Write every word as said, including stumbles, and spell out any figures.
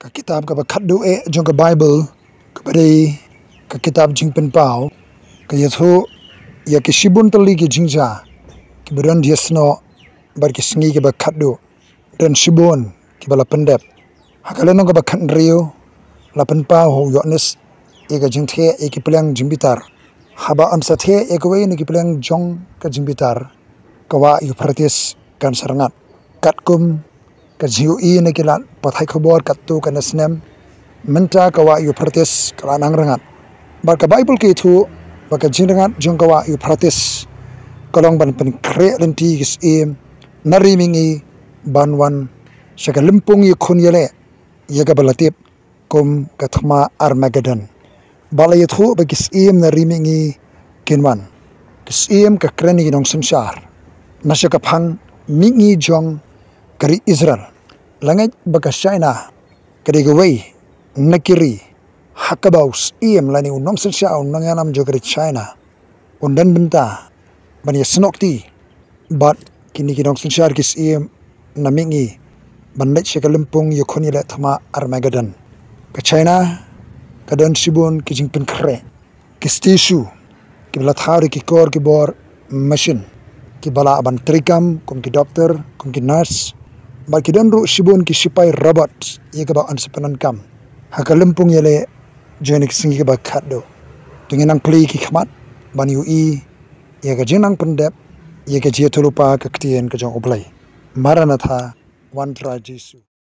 Ka kitab kaba khatduh eh jong ka Baibl, kaba dei ka kitab Jingpynpaw, ka ïathuh ïa ki shibun tylli ki jingjia kiba don jingïasnoh bad ki sngi kiba khatduh. Don shibun kiba la pyndep. Ha ka lynnong kaba khathynriew la pynpaw ha u Ïoannis ïa ka jingthiah ïa ki pliang jingbitar. Haba yn sa thiah ïa kawei na ki pliang jong ka jingbitar, ka wah Euphrates kan sa rngat. Katkum ka jingïohi na ki lad pathai khubor katto katne snem, mynta ka wah Euphrates ka la nang rngat. Bad ka Baibl ka ïathuh ba ka jingrngat jong ka wah Euphrates ka long ban pynkhreh lynti ki syiem na ri mihngi ban wan sha ka lympung ïakhun ïaleh, ïa kaba la tip kum ka thma Armageddon. Ba la ïathuh ba ki syiem na ri mihngi kin wan. Ki syiem ka kren ïa ki nongsynshar na sha ka phang mihngi jong ka ri Israel. La ngeit ba ka China ka dei kawei na ki ri ha kaba u syiem lane u nongsynshar, u nongïalam jong ka ri China, un don bynta ban ïasnoh kti bad kine ki nongsynshar ki syiem na mihngi ban leit sha ka lympung ïakhun ïaleh thma Armageddon. Ka China ka don shibun ki jingpynkhreh, ki statue kiba la thaw da ki kor ki bor machine, kiba lah ban treikam kum ki doktor, kum ki nurse, bad ki don ruh shibun ki sipai robot ïa kaba yn sa pyndonkam ha ka lympung ïaleh jong kine ki sngi kiba khatduh. To ngin nang plie ki khmat ban ïohi ïa ka jingnang pyndep ïa ka jingïathuhlypa ka ktien ka jong U Blei. Maranatha, wan Trai Jisu.